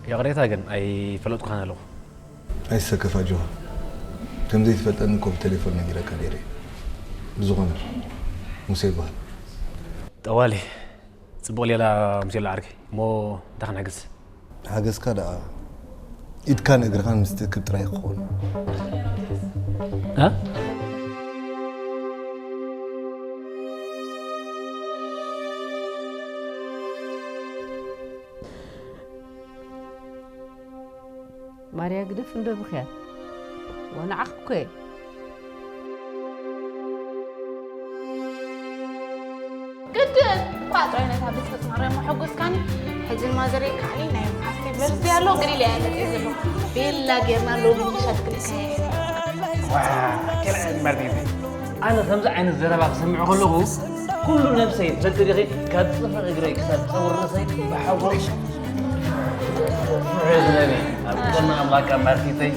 ይቕሬታ ግን ኣይፈለጥኩኻን ኣለኹ። ኣይሰከፍ ኣጆኻ። ከም ዘይትፈልጠኒ እኮ ብቴሌፎን ነጊረካ ነይረ። ብዝኾነ ሙሴ ይበሃል። ጠዋሊ ጽቡቕ ሌላ ሙሴ ኣሎ ዓርከይ። እሞ እንታይ ክንሕግዝ? ሓገዝካ ደኣ ኢድካን እግርኻን ምስ ትእክብ ጥራይ ክኸውን። እ? ማርያ ግደፍ እንዶ ብኽያት ወንዓኽ እኮ እየ። ግድን እኳ ጥራይ ነታ ቤት ፈጽማርያ መሐጎስካኒ። ሕጂ ማዘረይ ከዓኒ ናይ መዓስ ዩኒቨርሲቲ ኣሎ ግሪል እያ መፅእ ዘለኹ። ቤላ ጌርና ሎሚ ምሻት ክልከ ኣነ ከምዚ ዓይነት ዘረባ ክሰምዕ ከለኹ ኩሉ ነብሰይ ትፈልጢ ዲኺ ካብ ፅፍሪ እግረይ ክሳብ ፀጉሪ ርእሰይ ብሓጎስ ፍሕዝለኒ ኣብ ጎና ኣምላካ ማርቲተይ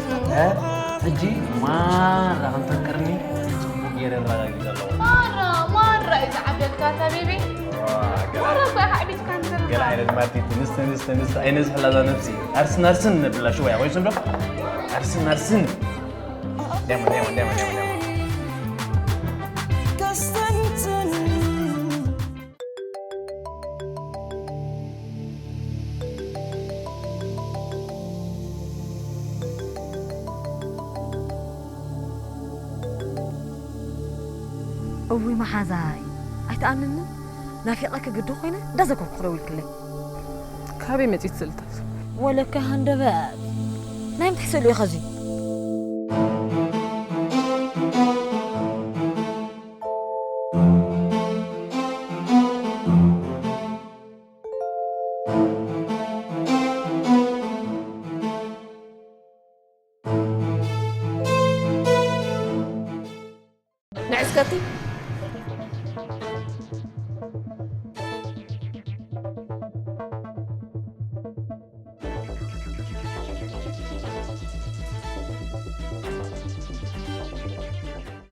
ሕጂ ማራ ክንፈክርኒ ፅቡቅ ገይረ ኣረጋጊፀ ኣለኹ። ማራ ማራ እዩ ዝዓብየልካ እታ ቤቢ። ማራ እኮ ኢኻ ዓቢድካ ንዘረባ። ገለ ዓይነት ማርቲቲ ንስተ ንስተ ንስተ ኣይነዝሕላ እዛ ነብሲ ኣርስን ኣርስን ነብላ ሽወያ ኮይሱ እንዶ ኣርስን ኣርስን ደማ ደማ ደማ ደማ ደማ እውይ መሓዛይ ኣይትኣምንንን ናፊቐኪ ግዲ ኮይነ እንዳዘከርኩ ክደውልክለይ ካበይ መፂት ስእልታት ወለካ ሃንደበት ናይ ምትሕ ስእሊ እዩ ኸዚ ንዕስከቲ